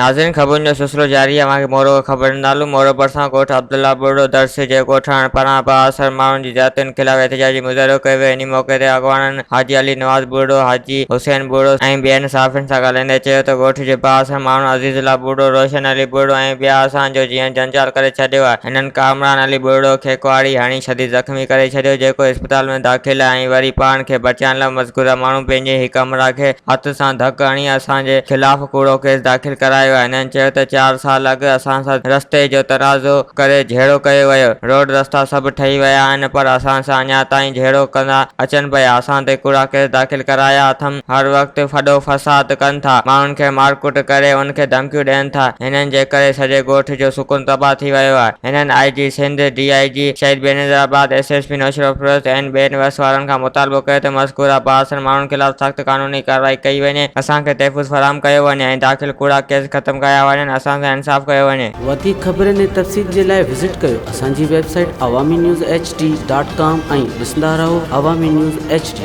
ناظرين خبرن جو سلسلو جاري آهي اوهان کي مورو کان خبر ڏيندالون مورو ڀرسان ڳوٺ عبدالله ٻرڙو درس جي ڳوٺاڻن پاران بااثر ماڻهن جي زيادتين خلاف احتجاجي مظاهرو ڪيو ويو انهي موقعي تي اڳواڻن حاجي علي نواز ٻرڙو، حاجي حسين ٻرڙو ۽ ٻين صحافين سان ڳالهائيندي چيو ته ڳوٺ جي بااثر ماڻهن عزيز الله ٻرڙو، روشن علي ٻرڙو ۽ ٻيا اسان جو جيئڻ جنجال ڪري ڇڏيو آهي هنن ڪامران علي ٻرڙو کي ڪهاڙي هڻي شديد زخمي ڪري ڇڏيو جيڪو اسپتال ۾ داخل آهي ۽ وري پاڻ کي بچائڻ لاء مذڪوره ماڻهو پنهنجي هڪ همراهه کي هٿ سان ڌڪ هڻي اسان جي خلاف ڪوڙو ڪيس داخل ڪرايو آهي. هنن چيو ته چار سال اڳ اسان سان رستي جو تنازعو ڪري جهيڙو ڪيو ويو، روڊ رستا سڀ ٺهي ويا آهن پر اسان سان اڃا تائين جهيڙو ڪندا اچن پيا، اسان تي ڪوڙا ڪيس داخل ڪرايا اٿم، هر وقت ڦڏو فساد ڪن ٿا، ماڻهن کي مارڪٽ ڪري ان کي ڌمڪيون ڏين ٿا، هنن جي ڪري سڄي ڳوٺ جو سڪون تباهه ٿي ويو آهي. هنن I G Sindh, D I G Shaheed Benazirabad, S S P Naushahro Feroze ۽ ٻين وس وارن کان مطالبو ڪيو ته مذڪوره بااثر ماڻهن خلاف سخت قانوني ڪارروائي ڪئي وڃي، اسان کي تحفظ فراهم ڪيو وڃي ۽ داخل ڪوڙا ڪيس ختم ڪيا وڃن، اسان سان انصاف ڪيو وڃي. وڌيڪ خبرن ۽ تفصيل جي لاء وزٽ ڪيو اسان جي website Awami news H D dot com ۽ ڏسندا رهو عوامي نيوز ايڇ ڊي.